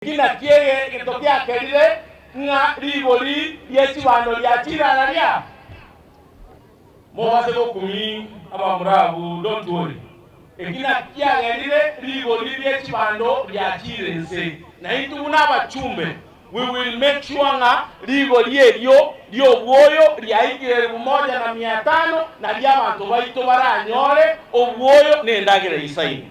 Eki nakio egento giakerire ng'a rigori rie chibando riachire araria. Mobase gokumia abamura abwo, don't worry. Eki nakio kiagerire rigori rie chibando riachire inse. Na intwe buna abachumbe, we will make sure ng'a rigori erio ri'obwoyo riaikire elfu moja na mia tano, nario abanto baito baranyore obwoyo na endagera eisaine.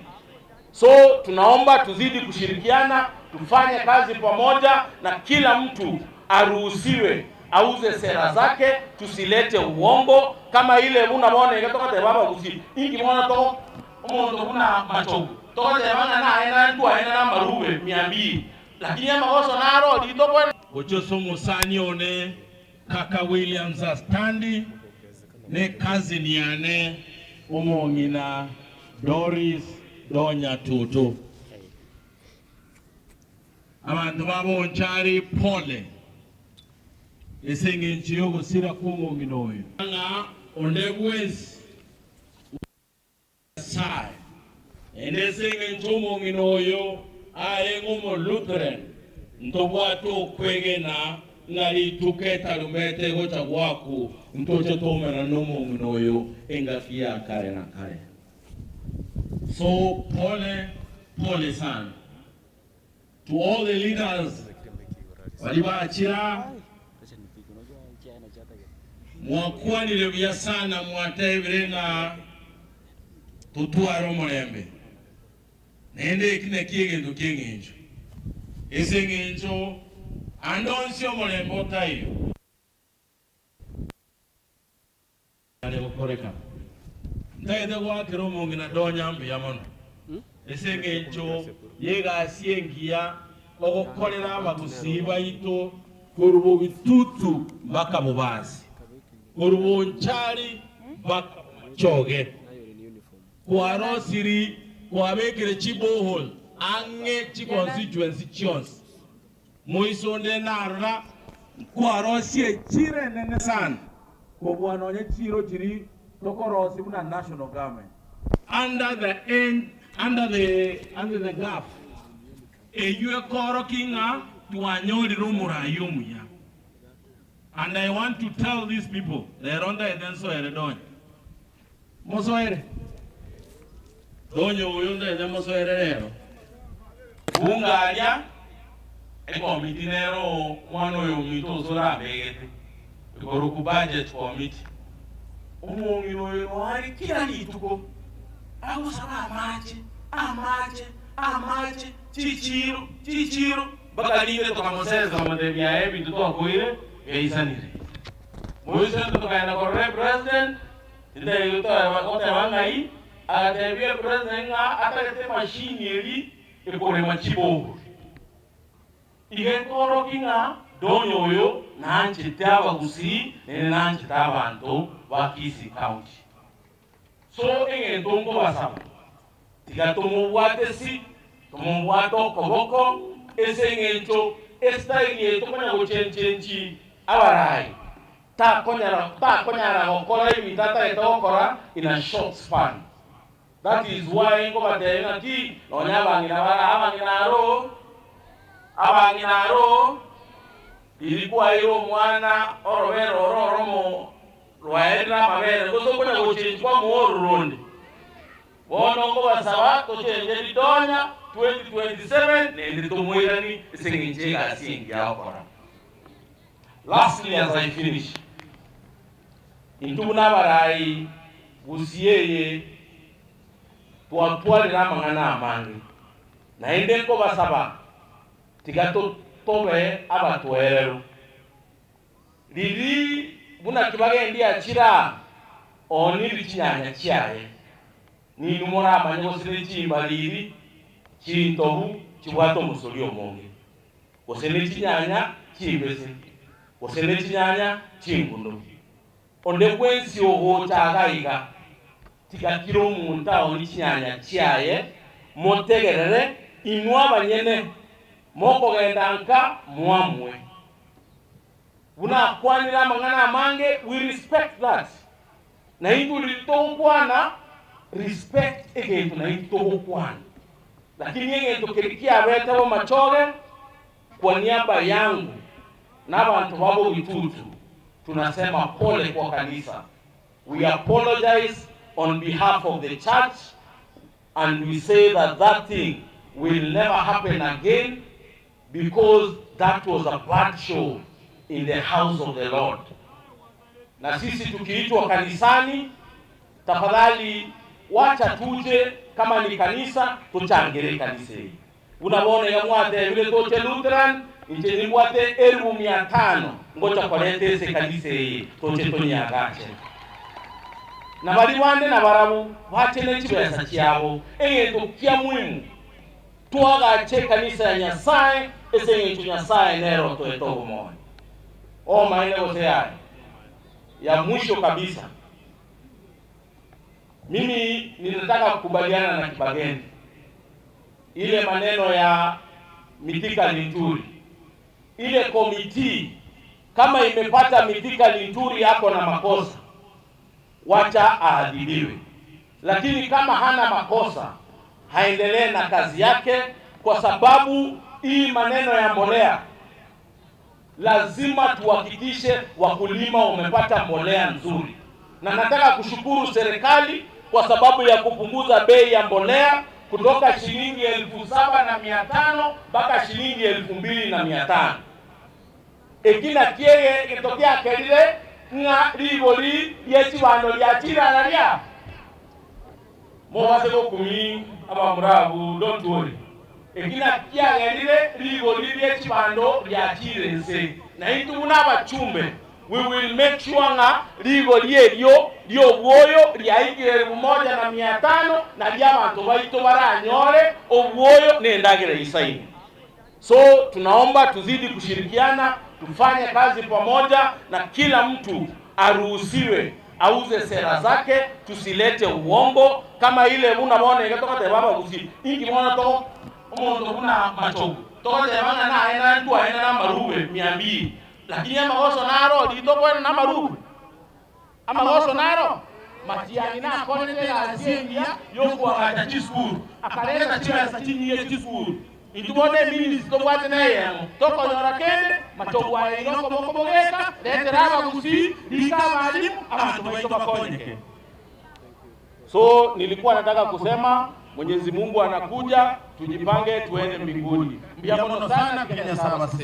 So tunaomba tuzidi kushirikiana tufanye kazi pamoja na kila mtu aruhusiwe auze sera zake tusilete uongo kama ile buna bono iga togoteba abagusii inki bono togo omonto buna Machogu togoteba ng'a naye nantwaene na amarube mia mbili lakini amagoso naro ritokoe Gochia ase omosani one kaka Williams Astandi ne cousin yane omong'ina Doris Donya Toto. Abanto ba Bonchari pole ase engencho y'ogosira kw'omong'ina oyo. Ng'a onde bwensi Nyasae, naende ase engencho omong'ina oyo arenge Omolutheran, ntobwate okwegena ng'a rituko etarumete egocha goakwo ntoche toumerane nomong'ina oyo engaki ya kare na kare. So pole pole sana to all the leaders baria bachire aa, Mwakwanire buya sana mwatebire ng'a totware omorembe, naende eki nakio egento ki'eng'encho, ase eng'encho ande onsi omorembe otaiyo. Are gokoreka. Ntagete goakera omong'ina Donya mbuya mono ase engencho y'egasi engiya ogokorera abagusii baito korwa Bobitutu mpaka Bobasi, korwa Bonchari mpaka Bomachoge. Kwarosiri kwabekire chiborehole ang'e chiconstituency chionsi. Moiso onde narora nkwarosie echiro enene sana kobua nonye chiiro chiria tokorosia buna national government. Under the under the under the gulf eyio ekorokia ng'a twanyorire omorai omuya. And I want to tell these people, rero ntagete nsoere Donya. Mosoere. Donya oyo ntagete mosoere rero. Bunga aria ekomiti nero omwana oyo ominto osore abegete, ekorokwa budget committee. Omong'ina oyo noyo are kera rituko agosaba amache, amache, amache, chichiiro, chichiiro, mpaka rinde tokamoseresa tokamotebia aye ebinto twakoire biaisanire. Moise tokagenda korora epresident, tintari goteba ng'ai, agatebia epresident ng'a atagete emashini eria ekorema chibohori. Iga ekorokia ng'a Donya oyo nanchete abagusii naende nanchete abanto ba Kisii County. So egento nkobasaba, tiga tomobwate si, tomobwate okoboko, ase eng'encho estyle eye tokonya gochenchenchi abarai, takonyara takonyara gokora ebinto atagete gokora in a short span. That is why nkobatebia ng'a ki, nonya abang'ina bare abang'ina aro, abang'ina aro, riria kwaeire omwana orobere oro oromo Rwaerire amabere, gose okonya gochenchwa omoororo onde. Bono nkobasaba tochenche ridonya 2027 naende tomoiranie ase engencho y'egasi engiya agokora. Lastly as I finish, intwe buna abarai gusii eye twatwarire amang'ana amange, naende nkobasaba tiga tobe abatoereru. Riria buna kibagendia achire aa, oonirie chinyanya chiaye. Ninwe moramanye gose ne chimbariri chintobu chibwate omosori omonge, gose ne chinyanya chimbese, gose ne chinyanya chingundo. Onde bwensi ogocha agaiga, tiga kera omonto aonie chinyanya chiaye, motegerere inwe abanyene, mokogenda nka mwamue. Buna akwanire amang'ana amange, we respect that. Na intwe riria togokwana, respect egento naintwe togokwana. Lakini egento keria kiabete bomachoge, Kwa niaba yangu na abantu babo Bitutu tunasema pole kwa kanisa. We apologize on behalf of the church and we say that that thing will never happen again because that was a bad show in the house of the Lord. Na sisi tukiitwa kanisani, tafadhali wacha tuje, kama ni kanisa tuchangire kanisa hii. Unabona yamwate vile toche Lutheran inche nibwate 5,000 ngocha kolete se kanisa hii toche tonyagache na bali bande na barabu bachene chibesa chiabo egento kia muhimu twagache kanisa ya Nyasaye ese ng'encho Nyasaye nero twetobomoyo o maene gose yaye ya mwisho kabisa, mimi ninataka kukubaliana na Kibagendi ile maneno ya Mithika Linturi, ile komiti kama imepata Mithika Linturi yako na makosa, wacha aadhibiwe, lakini kama hana makosa haendelee na kazi yake, kwa sababu hii maneno ya mbolea lazima tuhakikishe wakulima wamepata mbolea nzuri, na nataka kushukuru serikali kwa sababu ya kupunguza bei ya mbolea kutoka shilingi 7,500 mpaka shilingi 2,500. Ekina kiege gitokea kerire ng'a rigori rie chibando ria chirara ria mobase gokumi abamurabu, don't worry. Ekina kiagerire rigori rie chibando ria chirense na intu buna abachumbe we will make sure ng'a rigori erio riobwoyo riaigire 1,500 na ria abanto baito baranyore obwoyo nendagera isaini. So tunaomba tuzidi kushirikiana, tufanye kazi pamoja, na kila mtu aruhusiwe auze sera zake, tusilete uongo kama ile unabona ikatoka te baba gusi ingi mwana to omonto kuna machogu toka te bana na aena ntu aena na marube 200 lakini amagoso naro litoko na marube amagoso naro matiani na konete aziengia yokuwa acha chisukuru akaleta chibesa chinyie chisukuru intubone ministry tobwate neyemo tokonyora kende machogu aino kobokobogeka letera abagusi rika abalimu abantu baito bakonyeke. So nilikuwa nataka kusema Mwenyezi Mungu anakuja, tujipange tuende mbinguni. Mbia mono sana Kenya saba sasa.